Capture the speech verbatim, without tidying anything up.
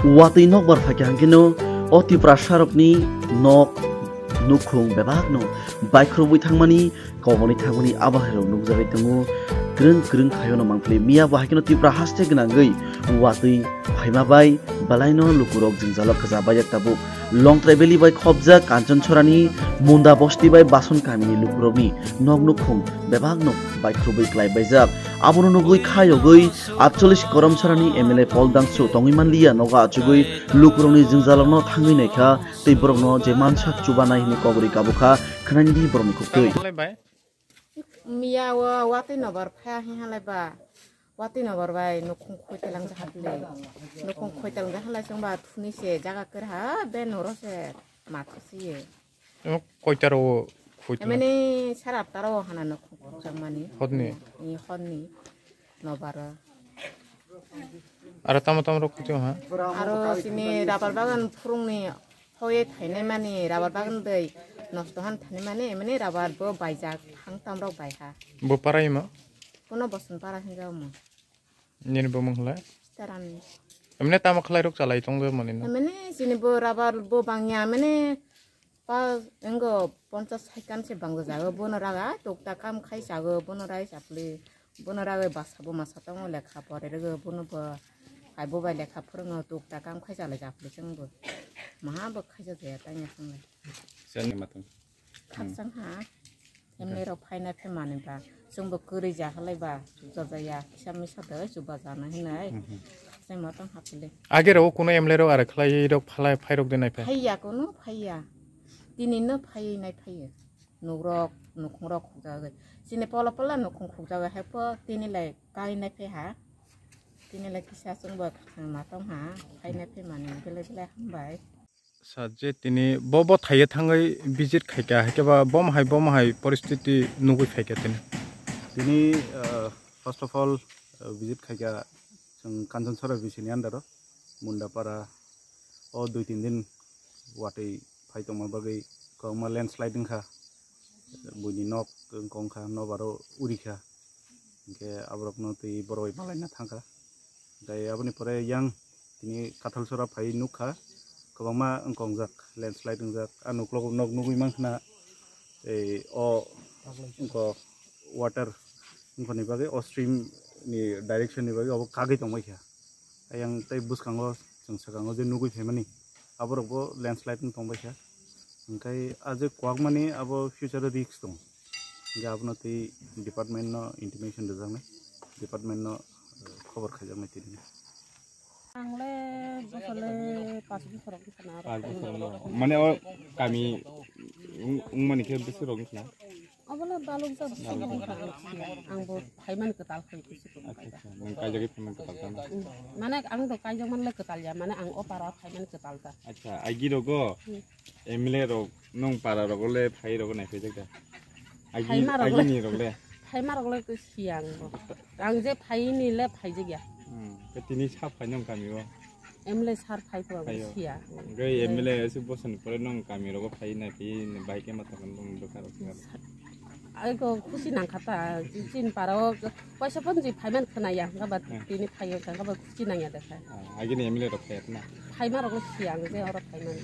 Watwi nokbar phaikha hwnkhe no o Tiprasarokni nok nukhung bebakno baikhorwi thangmani, koboni thangmani abahairok nukjagwi tongo. Kwrwng kwrwng khaiono mangpili miya bo haikhe no Tipra haste gwnangwi watwi phaima bai belaino lukurok jwngjalo kwchajak tabuk. Longtrai Valley bai khopjak Kanchanchorani Munda bosti bai Bason kamini lukurokni nok nukhung bebakno baikhorwi klaibaijak. Abono nugwi khayogwi atchollis Koromsarani M L A Paul Dangsu tongwi manliya, nogo achugwi lukurokni jwngjalokno thangwi naikha tei borokno je mansak chubanai hwnwi kok rwi kabukha, khwnani di borokni khuktwi. Miya o watwi nobar phaya hwnhalai ba, watwi nobar bai nukhung khoitelang jaha bwle, nukhung khoitelang jahalai chwngba thuni se jaga kwrwi ha be noro se matha se ye. Emo koita ro khuitma? Emani sara atta ro hana no khukjakmani. Hotni? Ni hotni. Nobaro. Aro tamo tamo ro khuitma ha? Aro sini rabar bagan phurungni hoye thainai mani, rabar bagan dei nosto han thainai mani, emani rabar bo baijak hang tam rok bai ha. Bo parai ma? Bono Boson para hinjao mo. Nini bo mung hlai? Sitaran. Emne tamo khlai rok chalai tong be mani no? Emne sini bo rabar bo bangya emne pa engo ponchas saikan se bangja jago bono raga tukta kam khai chago bono rai chapli bono raga basa bo masa tongo lekha pore rego bono bo hai bo bai lekha phwrwngo tukta kam khai chalai chapli chwng bo maha bo khaija jaya tanya chwng lai. Sani matang. Khakchang ha. Emni rok phaina phe mani ba. Chwngbo kwrwi ja halai ba. Chuja jaya. Kisa misa de chuba jana hinai. Khakchang ma tong hapile. Age rok kuno M L A rok ara khlai rok phalai phai rok denai phe. Phaiya kuno phaiya. Tini no phaiya nai phaiya. Nukrok nukhung rok khukjagwi. Chini pola pola nukhung khukjagwi hai po tini lai kai nai phe ha. Tini lai kisa chwngbo khakchang ma tong ha. Phaina phe mani belai belai hambai. Sa je tini bo bo thaiye thangwi visit khaikha, haikhe ba bom hai bom hai poristiti nugwi phaikha tini. Tini, uh, first of all, uh, visit khaikha chwng Kanchanchora V C ni under o Mundapara o dui tin din watwi phai tongma bagwi kwbangma landslide wngkha, buini nok wngkha, nobaro urikha, hinkhe aborokno twi borok bai malaina thangkha. Tei aboni pore yang tini Kathalsora phai nukha, kwbangma wngkongjak, landslide wngjak. A nuklogo nok nugwi mankha na, ei o wngkha water wngkhani bagwi, o stream ni direction ni bagwi obo kagwi tongbaikha. Ayang tei bwskango chwng swkango je nugwi phaimani, aborokbo landslide wng tongbaikha. Hinkhe a je kwakmani abo future o risk tongo. Hinkhe abono tei department no intimation rwjaknai, department no, eh, khobor khaijaknai tini. Ang le bosor le paanch bosor rok wngkha na aro. Paanch bosor no. Mane o kami wng-, wngmani khe bwswk rok wngkha na? Obo le balukjak bwswk rok wngkha ang siya. Ang bo phaimani kwtal khai bwswk rok. Acha, acha. Nwng kaijagwi phaimani kwtal ta na? Mm. Mane ang do kaijak man le kwtal ya. Mane ang o para phaimani kwtal ta. Acha, agi rogo Hmm. M L A rok nwng para rogo le phai rogo nai phaijak da? Agi, Phaima rok le. Agini rok le? Phaima rok le khe siya ang bo. Ang je phaini le phaijak ya. Hmm. Khe tini sa phai nwng kami o? M L A sir phai pho ang Phaio. Siya. Hwnkhe M L A se bosoni pore nwng kami rogo phai nai phi bai khe ma tongkha nwng bwkha rok singa. Ai ko khusi nang kha ta, chin para o paisa phone ji phaiman khna ya, hwnkhe ba Hmm. Tini phaio, hwnkhe ba khusi nang ya de kha. Ah, agini M L A rok phai na? Phaima rok le siya ang je oro phaiman.